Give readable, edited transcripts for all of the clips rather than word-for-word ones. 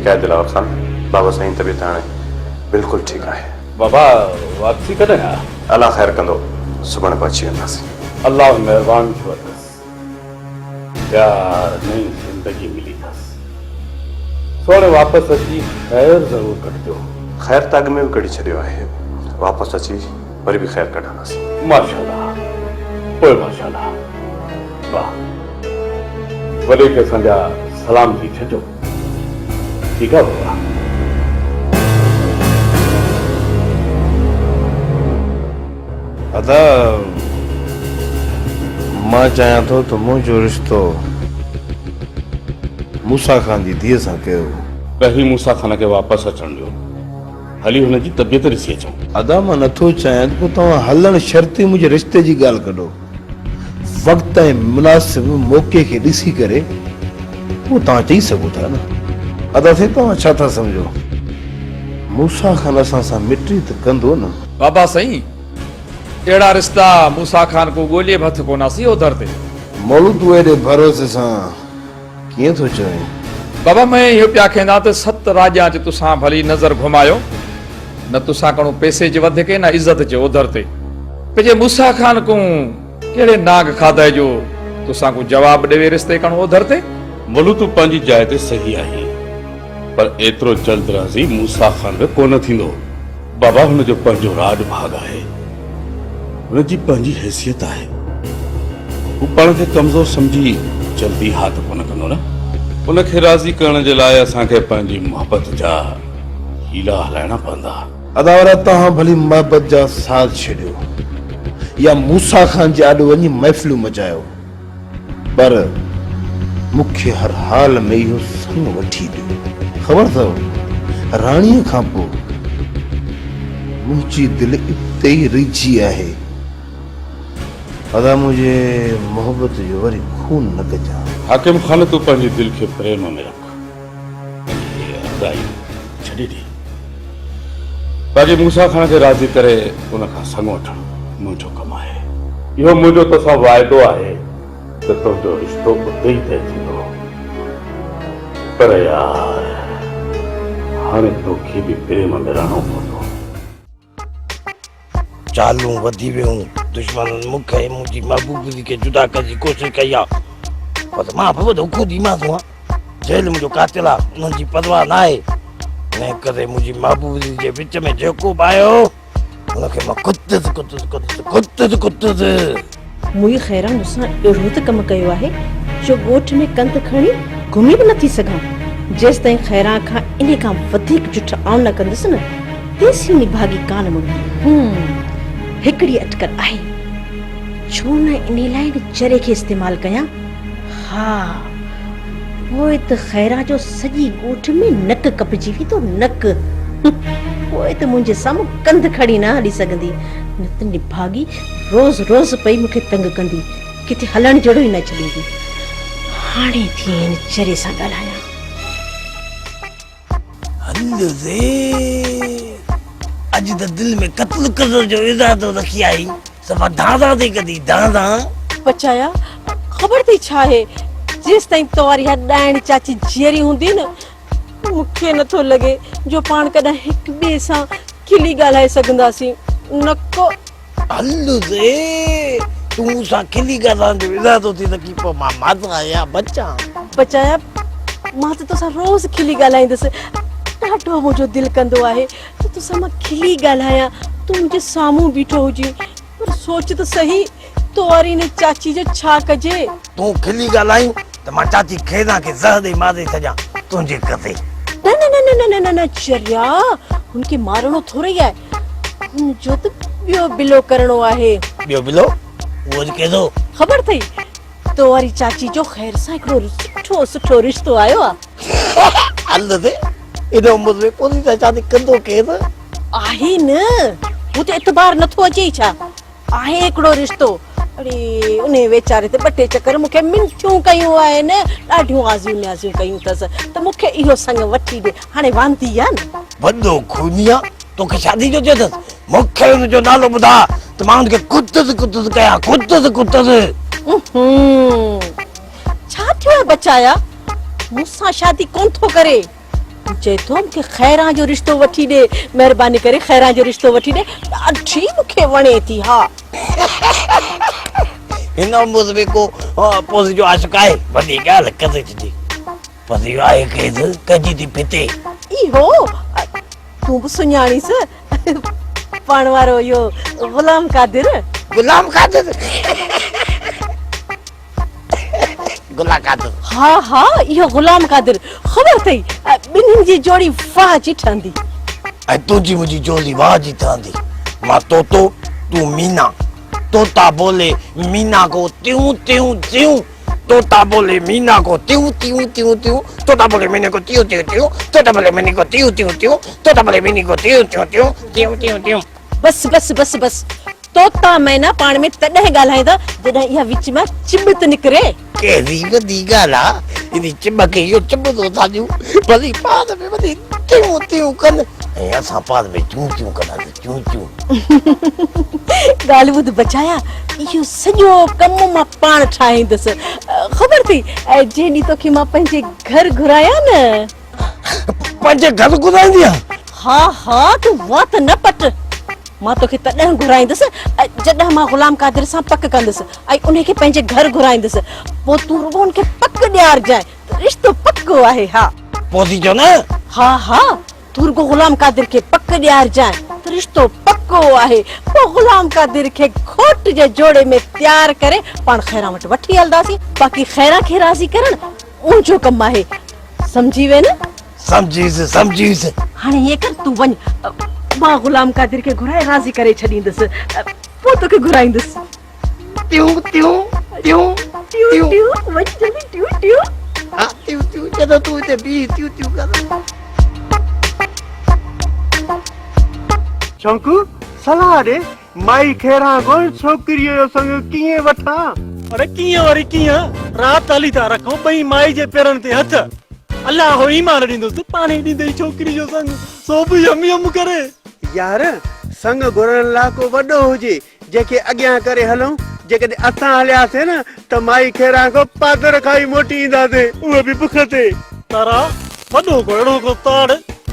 ٺيڪ آهي دلاور خان، بابا سائين جي طبيعت هاڻي بلڪل ٺيڪ آهي. بابا واپسي ڪڏهن آ؟ الله خير ڪندو، سڀاڻي پهچي وينداسين. الله مهربان ٿيو اٿس، يار نئين زندگي ملي اٿس. سهڻي واپس اچي خير ضرور ڪڍجو. خير ته اڳ ۾ به ڪڍي ڇڏيو آهي، واپس اچي وري به خير ڪڍنداسين. ماشاءالله پوء ماشاءالله واه وڏي کي اسان جا سلام ڏئي ڇڏجو ٺيڪ آ بابا. ادا مان چاهيان ٿو ته منهنجو رشتو موسيٰ خان جي ڌيء سان ڪيو. پهرين موسيٰ خان کي واپس اچڻ ڏيو. هلي هن جي طبيعت ڏسي اچون. ادا مان نٿو چاهيان ته پوء توهان هلڻ شرط ئي منهنجي رشتي جي ڳالهه ڪڍو. وقت ۽ مناسب موقعي کي ڏسي ڪري پوء توهان چئي سگهو ٿا نه. ادا سائين توهان ڇا ٿا سمجهو؟ موسيٰ خان اسان سان مٽي ته ڪندو نه. بابا سائين اهڙا رشتا موسيٰ خان ڪو ڳولي به هٿ ڪونه آسي اوڌر تي. مولو تون ايڏي ڀروسي سان ڪيئن ٿو چوين؟ بابا مين اهو پيا کيندان ته ست راڄان چ تسان ڀلي نظر گهمايو، نه تسان ڪڻو پئسي چ وڌ ڪي نه عزت چ اوڌر تي. پجي موسيٰ خان ڪون ڪهڙي نانگ کاڌئي جو تسان ڪو جواب ڏيوي رستي ڪڻو اوڌر تي. مولو تون پنهنجي جاء تي صحيح آهين پر ايترو جلد راضي موسيٰ خان به ڪونه ٿيندو. بابا هن جو پنهنجو راڄ ڀاڳ آهي. هن جي پنهنجي حيثيت آهي. هو پاڻ کي ڪمزور سمجهي جلدي ها ته ڪونه ڪندو نه. ان کي راضي ڪرڻ جي لاء اسان کي پنهنجي محبت جا حيلا هلائڻا پوندا. ادا وارا توهان ڀلي محبت جا ساز ڇيڙيو يا موسيٰ خان جي آڏو وڃي محفلون مچايو پر مون کي هر حال ۾ اهو سڱ وٺي ڏيو. خبر اٿو راڻيء کان پوء منهنجي دل اتي ئي ريجهي آهي. ادا منهنجي محبت جو وري خون نه ڪجان. حاڪم خان تون پنهنجي دل کي پريم ۾ رک ۽ هي ارڏائي ڇڏي ڏي. باقي موسيٰ خان کي راضي ڪري ان کان سڱ وٺڻ منهنجو ڪم آهي. اهو منهنجو توسان واعدو آهي ته تنهنجو رشتو اتي ئي طئي ٿيندو. پر يار هاڻي توکي به پريم ۾ رهڻو پوندو. چالون وڌي ويون. دشمنن مون کي ۽ منهنجي محبوب کي جدا ڪرڻ جي ڪوشش ڪئي آ. پر مان به وڏو خودي ماڻهو آهيان. جيل منهنجو قاتل آ، انهن جي پرواهه ناهي. انهيء ڪري منهنجي محبوب جي وچ ۾ جيڪو به آيو، ان کي مان ڪتس ڪتس ڪتس ڪتس ڪتس. موئي خيران مون سان اهڙو ته ڪم ڪيو آهي جو ڳوٺ ۾ ڪنڌ کڻي گهمي به نٿي سگهان. جيستائين خيران کان انهي کان وڌيڪ جٺ آئون نه ڪندس نه، تيسين نڀاڳي ڪانه مڙندي. هم، هڪڙي اٽڪل آهي. ڇو نه انهي لاء ان چري کي استعمال ڪيان. ها، پوء ته خيران جو سڄي ڳوٺ ۾ نڪ ڪپجي ويندو، نڪ. پوء ته منهنجي سامهون ڪنڌ کڻي نه هلي سگهندي. نه ته نڀاڳي روز روز پئي مون کي تنگ ڪندي، ڪٿي هلڻ جهڙو ئي نه ڇڏيندي. هاڻي ٿي هن چري سان ڳالهايان. هل ري، اڄ ته دل ۾ قتل ڪرڻ جو ارادو رکي آئين، صفا ڌان ڌان ٿي ڪندي، ڌان ڌان. بچايا، خبر اٿئي ڇا آهي، جيستائين تو واري اها ڏائڻ چاچي جيئري هوندي نه، مون کي نه ٿو لڳي جو پاڻ ڪڏهن هڪ ٻئي سان کلي ڳالهائي سگهنداسين، نه ڪو. هل ري، تون مون سان کلي ڳالهائڻ جو ارادو ٿي رکين، پوء مان ماران يا بچان؟ بچايا، مان ته توسان روز کلي ڳالهائيندس، ڏاڍو منهنجو دل ڪندو آهي ته توسان مان کلي ڳالهايان، تون منهنجي سامهون بيٺو هجين، پر سوچ ته سهي، تو واري ان چاچي جو ڇا ڪجي؟ تون کلي ڳالهائين ته مان چاچي خيران کي زهر ڏئي ماري ڇڏيان تنهنجي ڪري. نه نه نه نه نه نه نه چريا، هن کي مارڻو ٿورئي آهي، هن جو ته ٻيو بلو ڪرڻو آهي. ٻيو بلو؟ اهو وري ڪهڙو؟ خبر اٿئي، تو واري چاچي جو خير سان هڪڙو سٺو سٺو رشتو آيو آ. هل ته ان عمر ۾ پوري سان شادي ڪندو ڪير؟ آهي نه، مون تي اعتبار نٿو اچئي ڇا؟ آهي هڪڙو رشتو. اڙي انهي ويچاري ته ٻه ٽي چڪر مون کي منٿيون ڪيون آهن، ڏاڍيون آزيون نيازيون ڪيون اٿس ته مون کي اهو سڱ وٺي ڏي، هاڻي واندي آ نه. وڏو خوني آ، توکي شادي جو چيو اٿس، مون کي ان جو نالو ٻڌاء ته مان ان کي ڪتس ڪتس ڪيان، ڪتس ڪتس. اهون، ڇا ٿيو آهي بچايا، مون سان شادي ڪونه ٿو ڪري. هو چئي ٿو مون کي خيران جو رشتو وٺي ڏي، مهرباني ڪري خيران جو رشتو وٺي ڏي، ڏاڍي مون کي وڻي ٿي ها. هن عمر ۾ ڪو پوزي جو عاشق آهي؟ وڏي ڳالهه ڪري ڇڏي. پر اهو آهي ڪير؟ ڪنهن جي ٿي ڦتي؟ اهو تون به سڃاڻيس، پاڻ وارو اهو غلام قادر. غلام قادر؟ غلام قادر؟ ها ها اهو غلام قادر. خبر اٿئي ٻنهين جي جوڙي واهه جي ٺهندي. ۽ تنهنجي منهنجي جوڙي واهه جي ٺهندي. مان طوطو، تون مينا. طوطا بولي مينا ڪو تيون تيون تيون. طوطا بولي مينا ڪو تيون تيون تيون تيون. طوطا بولي مينا ڪو تيون تيون تيون. طوطا بولي مينا ڪو تيون تيون تيون. طوطا بولي مينا ڪو tune tune tune tune tune tune. بس بس بس بس طوطا مينا پاڻ ۾ تڏهن ڳالهائيندا جڏهن اها وچ مان چٻت نڪري. ڪهڙي وڏي ڳالهه آ، انهي چٻ کي اهو چٻ ٿو ڏيون، ڀلي پاڻ ۾ وڃي تيون تيون ڪن ۽ اسان پاڻ ۾ چون چون ڪنداسين، چون چون. ڳالهه ٻڌ بچايا، اهو سڄو ڪم مان پاڻ ٺاهيندس. خبر اٿئي جنهن ڏينهن توکي مان پنهنجي گهر گهرايان نه. پنهنجي گهر گهرائيندينء؟ ها ها تون وات نه پٽ. مان توکي تڏهن گهرائيندس جڏهن مان غلام قادر سان پڪ ڪندس ۽ انهي کي پنهنجي گهر گهرائيندس. پوء تون رڳو ان کي پڪ ڏيارجانء ته رشتو پڪو آهي ها. پوء ٿي چئو نه؟ ها ها تون رڳو غلام قادر کي پڪ ڏيارجانء ته رشتو پڪو آهي. پوء غلام قادر کي گهوٽ جي جوڙي ۾ تيار ڪري پاڻ خيران وٽ وٺي هلنداسين. باقي خيران کي راضي ڪرڻ منهنجو ڪم آهي. سمجهي وئين نه؟ سمجهيس، سمجهيس. هاڻي ائين ڪر تون وڃ، مان غلام قادر کي گهرائي راضي ڪري ڇڏيندس، پوء توکي گهرائيندس. ٽيون، ٽيون، ٽيون، ٽيون، ٽيون، وڃ جلدي ٽيون، ٽيون. ها ٽيون، ٽيون، جڏهن تون هتي بيهه ٽيون، ٽيون ڪر. شنڪو، صلاح ڏي، مائي خيران کان ڇوڪريء جو سڱ ڪيئن وٺان؟ اڙي ڪيئن وري ڪيئن، رات هلي ٿا رکون ٻئي مائي جي پيرن تي هٿ. الله هو ايمان ڏيندس ته پاڻهي ڏيندئي ڇوڪري جو سڱ، سو به يم يم ڪري. يار، سڱ گهرڻ لاء ڪو وڏو هجي، جنهن کي اڳيان ڪري هلون، جيڪڏهن اسان هلياسين نه ته مائي خيران کان پادر کائي موٽي اينداسين، اهو به بک تي. تارا، وڏو ڪو اهڙو ڪو تاڙ،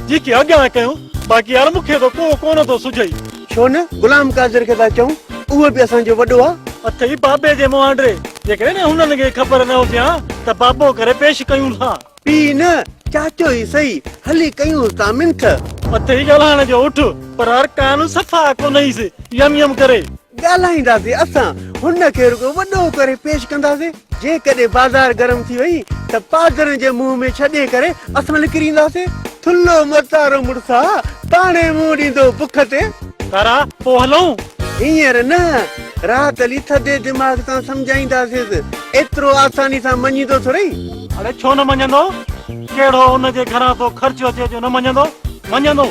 جنهن کي اڳيان ڪيون، باقي يار مون کي ته ڪو ڪونه ٿو سجهئي. ڇو نه غلام قادر کي ٿا چئون، اهو به اسان جو وڏو آ. اٿئي بابي جي مهانڊي، جيڪڏهن هنن کي خبر نه هجي ها ته بابو ڪري پيش ڪيون ها. پيء نه، چاچو ئي سهي، هلي ڪيونس ٿا منٿ. اٿئي ڳالهائڻ جو اٺ، پر ارڪان صفا ڪونهيس، يم يم ڪري. ڳالهائينداسين اسان، هن کي رڳو وڏو ڪري پيش ڪنداسين. جيڪڏهن بازار گرم ٿي وئي ته پادرن جي منهن ۾ ڇڏي ڪري اسان نڪري اينداسين. ٿلهو متارو مڙس آ، پاڻهي منهن ڏيندو بک تي. تارا، پوء هلون؟ هينئر نه، رات هلي ٿڌي دماغ سان سمجهائينداسينس. ايترو آساني سان مڃيندو ٿورئي. اڙي ڇو نه مڃندو؟ ڪهڙو ان جي گهران ٿو خرچ اچي جو نه مڃندو؟ مڃندو.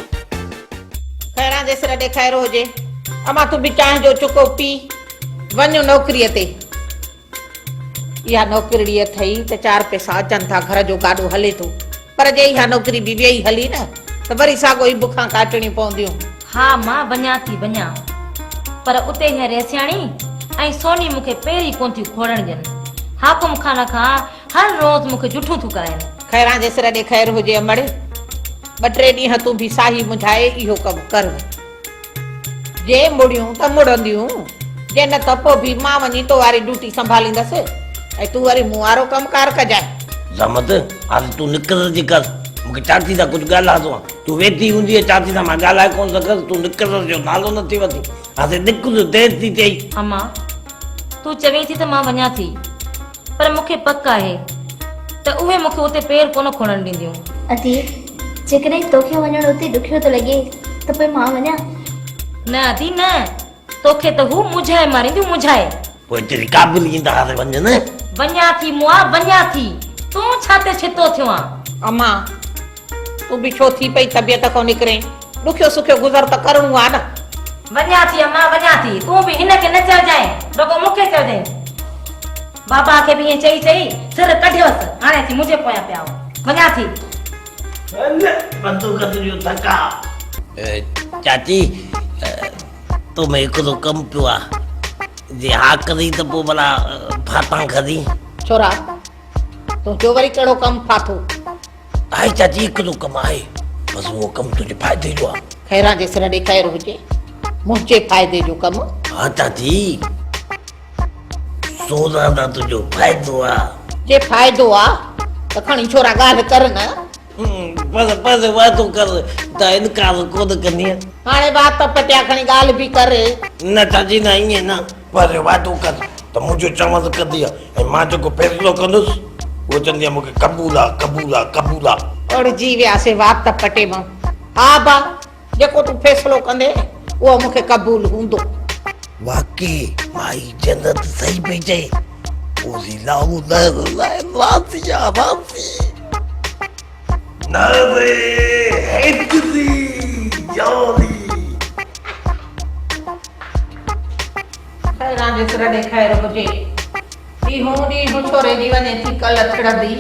خيران جي سر ڏي خير هجي. امان تون به چانهه جو چڪو پي وڃ نوڪريء تي. اها نوڪرڙي اٿئي ته چار پئسا اچن ٿا گهر جو گاڏو هلي ٿو پر جي اها نوڪري به ويئي هلي نه ته وري ساڳو ئي بکان ڪاٽڻيون پونديون. ها مان وڃان ٿي وڃان پر اتي هينئر ريسياڻي ۽ سوني مون کي پير ئي ڪونه ٿيون کوڙڻ ڏين. حاڪم خان کان هر روز مون کي جٺون ٿيون ڪرائين. خيران جي سر ڏي خير هجي امڙ، ٻه ٽي ڏينهن تون به ساهي منجهائي اهو ڪم ڪر. جي مڙيون ته مڙنديون، جي نه ته پوء به مان وڃي تو واري ڊيوٽي سنڀاليندس ۽ تون وري مون وارو ڪم ڪار ڪجانء. زحمت، هاڻي تون نڪر جي ڪر، مون کي چاچي سان ڪجهه ڳالهائڻو آهي. تون ويٺي هوندينء چاچي سان مان ڳالهائي ڪونه سگهندس، تون نڪر جو نالو نه ٿي وٺين. هاڻي نڪر، دير ٿي ٿئي. امان، تون چوين ٿي ته مان وڃان ٿي، پر مون کي پڪ آهي ته اهي مون کي اتي پير ڪونه کوڙڻ ڏينديون. ادي، جيڪڏهن توکي وڃڻ اتي ڏکيو ٿو لڳي ته پوء مان وڃان؟ نه ادي نه، توکي ته هو مونجهائي مارينديون، مونجهائي. پوء تيري قابل ايندا ها ته وڃ نه. وڃان ٿي مئا، وڃان ٿي. تون ڇا تي ڇتو ٿيو آن؟ امان، تون به ڇو ٿي پئي طبيعت کان نڪرين؟ ڏکيو سکيو گذر ته ڪرڻو آ نه. وڃان ٿي امان، وڃان ٿي. تون به هن کي نه چئجانء، رڳو مون کي چئجانء. بابا کي به ائين چئي چئي سر ڪڍيوس، هاڻي اچي منهنجي پويان پيا آهو. وڃان ٿي. هل بندوق تنهنجو ڌڪا. چاچي، تو ۾ هڪڙو ڪم پيو آ، جي ها ڪرين ته پوء ڀلا ڦاتان کڻين. ڇورا، تنهنجو وري ڪهڙو ڪم ڦاٿو؟ آهي چاچي هڪڙو ڪم آهي، بس اهو ڪم تنهنجي فائدي جو آ. خيران جي سر ڏي خير هجي، منهنجي فائدي جو ڪم؟ ها چاچي، سوزادا تنهنجو فائدو آ. جي فائدو آ ته کڻي ڇورا ڳالهه ڪر نه. بس بس وعدو ڪر ته انڪار ڪونه ڪندينء. هاڻي وات پٽيا کڻي ڳالهه به ڪر. نه چاچي نه ائين نه، پر وعدو ڪر ته منهنجو چوڻ ڪندينء ۽ مان جيڪو فيصلو ڪندس اهو چوندينء مون کي قبول آ قبول آ قبول آ. اڙجي وياسين وات پٽي مان. ها با جيڪو تون فيصلو ڪندين اهو مون کي قبول هوندو. واقعي مائي جنت صحيح پئي چئي. اوزي لاهو نهر لاء راضي آ راضي. نهر هيڪ the جاري. خيران جي سر ڏي خير هجي. ڏينهون ڏينهن ڇوري جي وڃي ٿي ڪل ڇڙندي.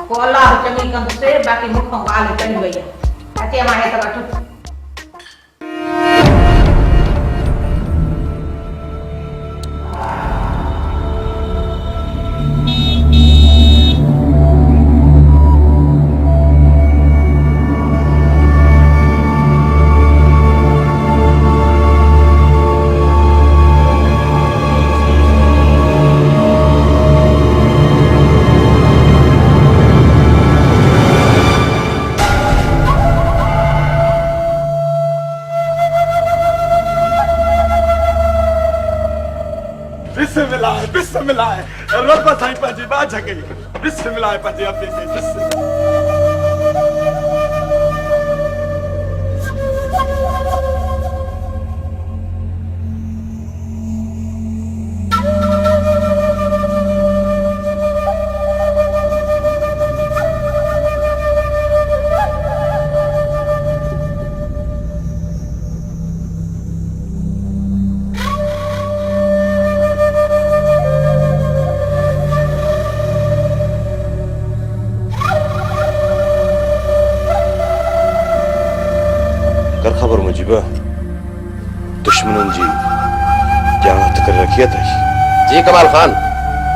ڪو الله چڱي ڪندس باقي مون کان ڳالهه چڙهي وئي آ. اچي امان هيٺ وٺ. بسم الله بسم الله رب سائين پنهنجي ٻاجهه ڪئي بسم الله پنهنجي ابي تي بسم ڪر خبر مجيب، دشمنن جي ڄاڻ هٿ ڪري رکي اٿئي؟ جي ڪمال خان،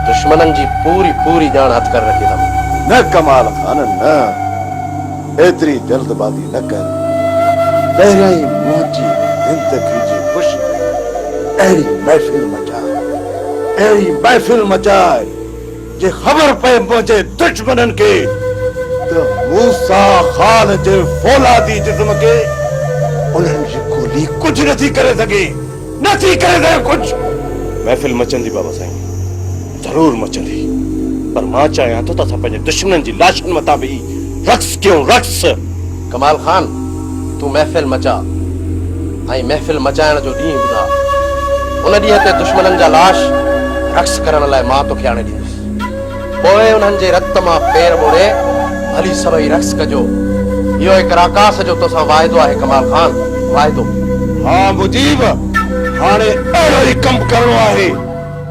دشمنن جي پوري پوري ڄاڻ هٿ ڪري رکي اٿم. نه ڪمال خان نه، ايتري جلد بازي نه ڪر. پهريائين منهنجي زندگي جي خوشي ۾ اهڙي محفل مچاء، اهڙي محفل مچاء جي خبر پئي منهنجي دشمنن کي ته موسيٰ خان جي فولادي جسم کي انهن جي گولي ڪجهه نٿي ڪري سگهي، نٿي ڪري سگهي ڪجهه. محفل مچندي بابا سائين، ضرور مچندي، پر مان چاهيان ٿو ته اسان پنهنجي دشمنن جي لاشن مٿان به رقص ڪيون، رقص! ڪمال خان، تون محفل مچاء ۽ محفل مچائڻ جو ڏينهن ٻڌاء. ان ڏينهن تي دشمنن جا لاش رقص ڪرڻ لاء مان توکي آڻي ڏيندس. پوء انهن جي رت مان پير ٻوڙي ڀلي سڀئي رقص ڪجو. اهو هڪ راڪاس جو توسان واعدو آهي ڪمال خان، واعدو. ها مجيب، هاڻي اهڙو ئي ڪم ڪرڻو آهي،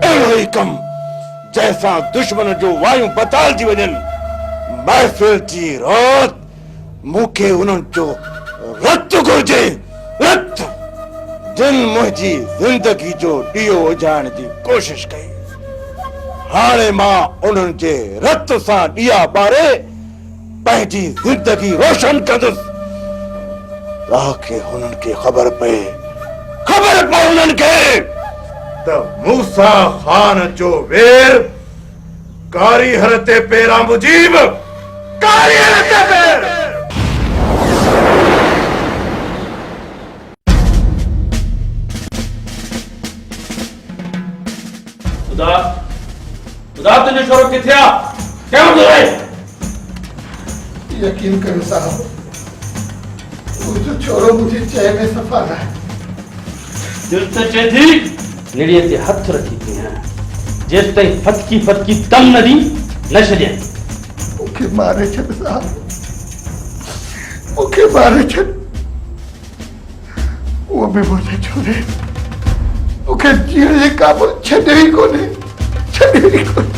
اهڙو ئي ڪم، جنهن سان دشمن جون وايون بتالجي وڃن. محفل جي رات مون کي انهن جو رت گهرجي، رت، جن منهنجي زندگي جو ڏيئو اجهائڻ جي ڪوشش ڪئي. هاڻي مان انهن جي رت سان ڏيئا ٻاري پنهنجي زندگي روشن ڪندس، تاڪه هنن کي خبر پئي، خبر پئي انهن کي ته موسيٰ خان جو وير ڪاريهر تي پير آ مجيب، ڪاريهر تي پير! ٻڌاء، ٻڌاء تنهنجو ڇورو ڪٿي آ؟ ڪنهن وٽ ٿو رهي؟ يقين ڪريو صاحب، منهنجو ڇورو منهنجي چئي ۾ صفا ناهي. دل ته چئي ٿي نڙيء تي هٿ رکي پيهان، جيستائين ڦٿڪي ڦٿڪي دم نه ڏين، نه ڇڏيان. مون کي ماري ڇڏ صاحب، مون کي ماري ڇڏ. اهو به منهنجي ڇوري مون کي جيئڻ جي قابل ڇڏيو ئي ڪونهي، ڇڏيو ئي ڪونهي.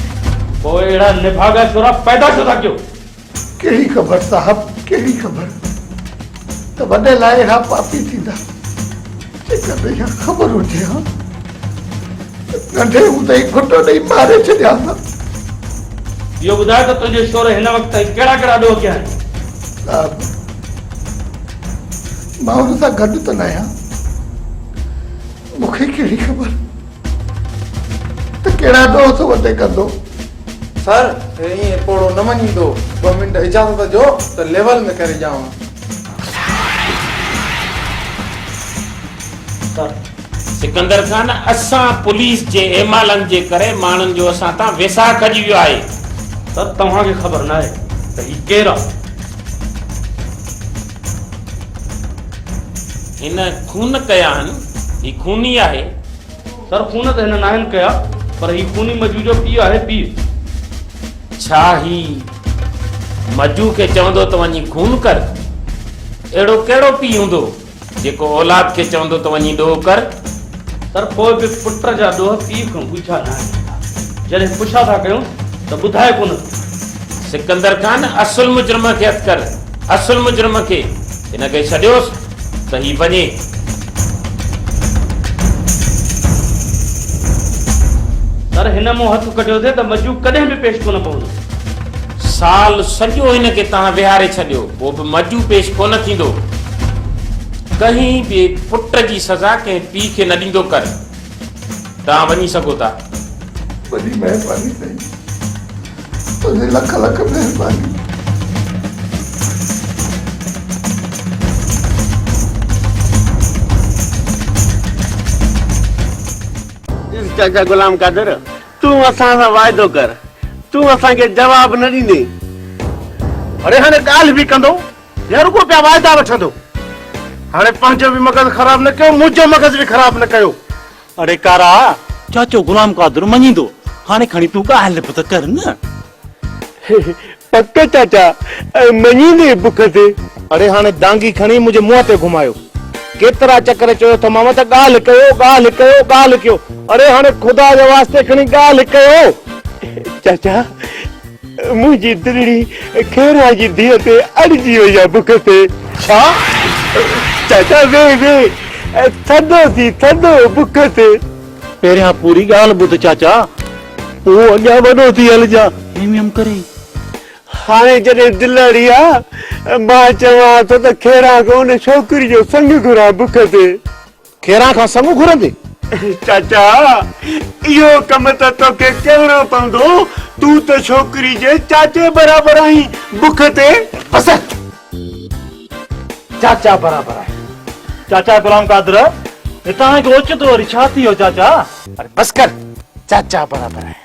پوء اهڙا نڀاڳا ڇورا پيدا ڇو ٿا ڪيو؟ ڪهڙي خبر صاحب، ڪهڙي خبر ته وڏي لاء اهڙا پاپي ٿيندا. جيڪڏهن اها خبر هجي ها ته ننڍي هوندي ئي گهٽو ڏئي ماري ڇڏيان ها. اهو ٻڌاء ته تنهنجي شور هن وقت تائين ڪهڙا ڪهڙا ڏوهه ڪيا آهن؟ صاحب، مان هن سان گڏ ته ناهيان. مون کي ڪهڙي خبر ته ڪهڙا ڏوهه ٿو وتي ڪندو. سر، هي ائين پوڙهو نه مڃيندو. ٻه منٽ اجازت ڏيو ته ليول ۾ ڪري ڏيانو. سر. سڪندر خان، اسان پوليس جي اعمالن جي ڪري ماڻهن جو اسان تان ويساهه کڄي ويو آهي. سر، توهان کي خبر ناهي ته هي ڪير آ؟ هن خون ڪيا آهن، هي خوني آهي. سر، خون ته هن ناهن ڪيا، پر هي خوني مجو جو پيء آهي، پيء. ڇا هي مجو کي چوندو ته وڃي خون ڪر؟ اهڙو ڪهڙو پيء هوندو جيڪو اولاد کي چوندو ته وڃي ڏوهه ڪر؟ سر، پوء به پٽ جا ڏوهه پيء کان ڳجها ناهن هوندا. جڏهن پڇا ٿا ڪيون ته ٻڌائي ڪونه ٿو. سڪندر خان، اصل مجرم کي هٿ ڪر، اصل مجرم کي. هن کي ڇڏيوس ته هي وڃي. سر، هن مون هٿ ڪڍيو ٿي ته مجو ڪڏهن به پيش ڪونه پوندو. سال سڄو هن کي توهان ويهاري ڇڏيو، پوء به مجو پيش ڪونه ٿيندو. ڪنهن به پٽ جي سزا ڪنهن پيء کي نه ڏيندو ڪر. توهان وڃي سگهو ٿا. وڏي مهرباني سائين. تنهنجي لک لک مهرباني. ڏس چاچا غلام قادر تون اسان سان واعدو ڪر تون اسان کي جواب نه ڏيندين. اڙي هاڻي ڳالهه به ڪندو يا رڳو پيا واعدا وٺندو. هاڻي پنهنجو به مغز خراب نه ڪيو منهنجو مغز به خراب نه ڪيو. اڙي ڪارا، چاچو غلام قادر مڃيندو، هاڻي کڻي تون ڳالهه به ته ڪر نه. پڪ چاچا، مڃيندين بک تي. اڙي هاڻي دانگي کڻي منهنجي منهن تي گهمايو. ڪيترا چڪر چيو اٿمانو ته ڳالهه ڪيو، ڳالهه ڪيو، ڳالهه ڪيو. اڙي هاڻي خدا جي واسطي کڻي ڳالهه ڪيو. چاچا، منهنجي دلڙي خيران جي ڌيء تي اڙجي وئي آ بک تي. ڇا؟ چاچا ويهه ويهه، ٿڌو ٿي ٿڌو بک تي. پهريان پوري ڳالهه ٻڌ چاچا، پوء اڳيان وڏو ٿي هلجان. ايم ايم ڪري. هاڻي جڏهن دل اڙي آ، مان چوان ٿو ته خيران کان ان ڇوڪري جو سڱ گهران بک تي. خيران کان سڱ گهرندي؟ چاچا، اهو ڪم ته توکي ڪرڻو پوندو، تون ته ڇوڪري جي چاچي برابر آهين، بک تي. بس! چاچا برابر آهين. چاچا غلام قادر، هي توهان کي اوچتو وري ڇا ٿي ويو چاچا؟ اڙي بس ڪر، چاچا برابر آهين.